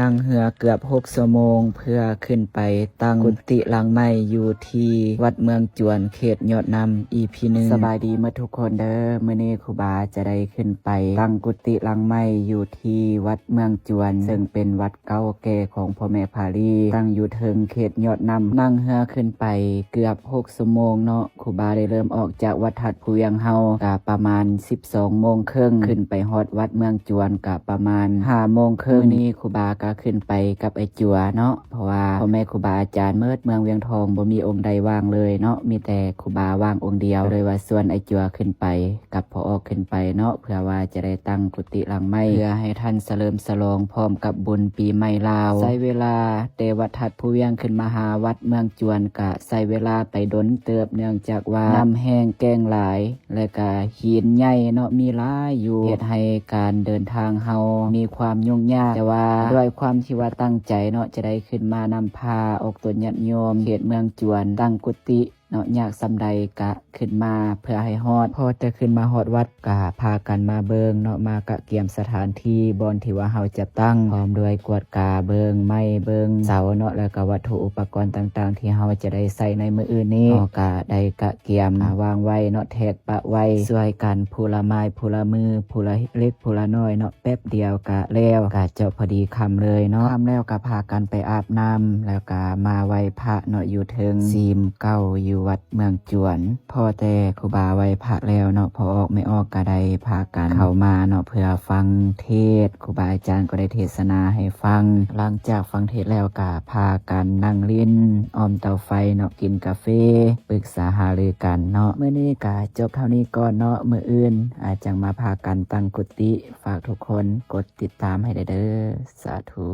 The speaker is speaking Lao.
ນັ່ງເຮືອເກືອບຫົກຊົ່ວໂມງ ເພື່ອຂຶ້ນໄປຕັ້ງກຸຕິຫຼັງໃໝ່ຢູ່ທີ່ວັດເມືອງຈວນ ເຂດຍອດນ້ຳ ອີພີໜຶ່ງ. ສະບາຍດີໝົດທຸກຄົນເດີ ມື້ນີ້ຄູບາຈະໄດ້ຂຶ້ນໄປຕັ້ງກຸຕິຫຼັງໃໝ່ຢູ່ທີ່ວັດເມືອງຈວນ ເຊິ່ງເປັນວັດເກົ່າແກ່ຂອງພໍ່ແມ່ພາລີ ຕັ້ງຢູ່ເທິງເຂດຍອດນ້ຳ. ນັ່ງເຮືອຂຶ້ນໄປເກືອບຫົກຊົ່ວໂມງເນາະ ຄູບາໄດ້ເລີ່ມອອກຈາກວັດທາດພູວຽງເຮົາ ກະປະມານສິບສອງໂມງເຄິ່ງ ຂຶ້ນໄປຮອດວັດເມືອງຈວນກະປະມານຫ້າໂມງເຄິ່ງ. ມື້ນີ້ຄູບາກະຂຶ້ນໄປກັບອ້າຍຈົວເນາະ ເພາະວ່າພໍ່ແມ່ຄູບາອາຈານໝົດເມືອງວຽງທອງ ບໍ່ມີອົງໃດວ່າງເລີຍເນາະ ມີແຕ່ຄູບາວ່າງອົງດຽວ ເລີຍວ່າຊວນອ້າຍຈົວຂຶ້ນໄປ ກັບພໍ່ອອກຂຶ້ນໄປເນາະ ເພື່ອວ່າຈະໄດ້ຕັ້ງກຸຕິຫຼັງໃໝ່ ເພື່ອໃຫ້ທັນສະເຫຼີມສະຫຼອງພ້ອມກັບບຸນປີໃໝ່ລາວ. ໃຊ້ເວລາແຕ່ວັດທາດພູວຽງຂຶ້ນມາຫາວັດເມືອງຈວນ ກະໃຊ້ເວລາໄປດົນເຕີບ ເນື່ອງຈາກວ່ານ້ຳແຫ້ງແກ້ງຫຼາຍ ແລະກະຫີນໃຫຍ່ເນາະ ມີຫຼາຍຢູ່ ເຮັດໃຫ້ການເດີນທາງເຮົາມີຄວາມຫຍຸ້ງຍາກ ແຕ່ວ່າດ້ວຍຄວາມທີ່ວ່າຕັ້ງໃຈເນາະ ຈະໄດ້ຂຶ້ນມານຳພາອອກຕົນຍາດໂຍມເຂດເມືອງຈວນ ຕັ້ງກຸຕິ ເນາະ ຍາກສ່ຳໃດກະຂຶ້ນມາເພື່ອໃຫ້ຮອດ. ພໍແຕ່ຂຶ້ນມາຮອດວັດກະພາກັນມາເບິ່ງເນາະ ມາກະກຽມສະຖານທີ່ບ່ອນທີ່ວ່າເຮົາຈະຕັ້ງ ພ້ອມດ້ວຍກວດກາເບິ່ງໄມ້ເບິ່ງເສົາເນາະ ແລ້ວກະວັດຖຸອຸປະກອນຕ່າງໆ ທີ່ເຮົາຈະໄດ້ໃຊ້ໃນມື້ອື່ນນີ້ ເຮົາກະໄດ້ກະກຽມ ອາ ວາງໄວ້ເນາະ ແທກປະໄວ້ ຊ່ວຍກັນຜູ້ລະໄມ້ຜູ້ລະມື ຜູ້ລະເລັກຜູ້ລະນ້ອຍເນາະ ແປັບດຽວກະແລ້ວ ກະເຈາະພໍດີຄ່ຳເລີຍເນາະ. ຄ່ຳແລ້ວກະພາກັນໄປອາບນ້ຳ ແລ້ວກະມາໄຫວ້ພະເນາະ ຢູ່ເທິງຊີມເກົ່າຢູ່ວັດເມືອງຈວນ. ພໍແຕ່ຄູບາໄຫວ້ພະແລ້ວເນາະ ພໍ່ອອກແມ່ອອກກະໄດ້ພາກັນເຂົ້າມາເນາະ ເພື່ອຟັງເທດ ຄູບາອາຈານກໍໄດ້ເທດສະໜາໃຫ້ຟັງ. ຫຼັງຈາກຟັງເທດແລ້ວກະພາກັນນັ່ງຫຼິ້ນອ້ອມເຕົາໄຟເນາະ ກິນກາເຟ ປຶກສາຫາລືກັນເນາະ. ມື້ນີ້ກະຈົບເທົ່ານີ້ກ່ອນເນາະ ມື້ອື່ນອາດຈັ່ງມາພາກັນຕັ້ງກຸຕິ. ຝາກທຸກຄົນກົດຕິດຕາມໃຫ້ແດ່ເດີ. ສາທຸ.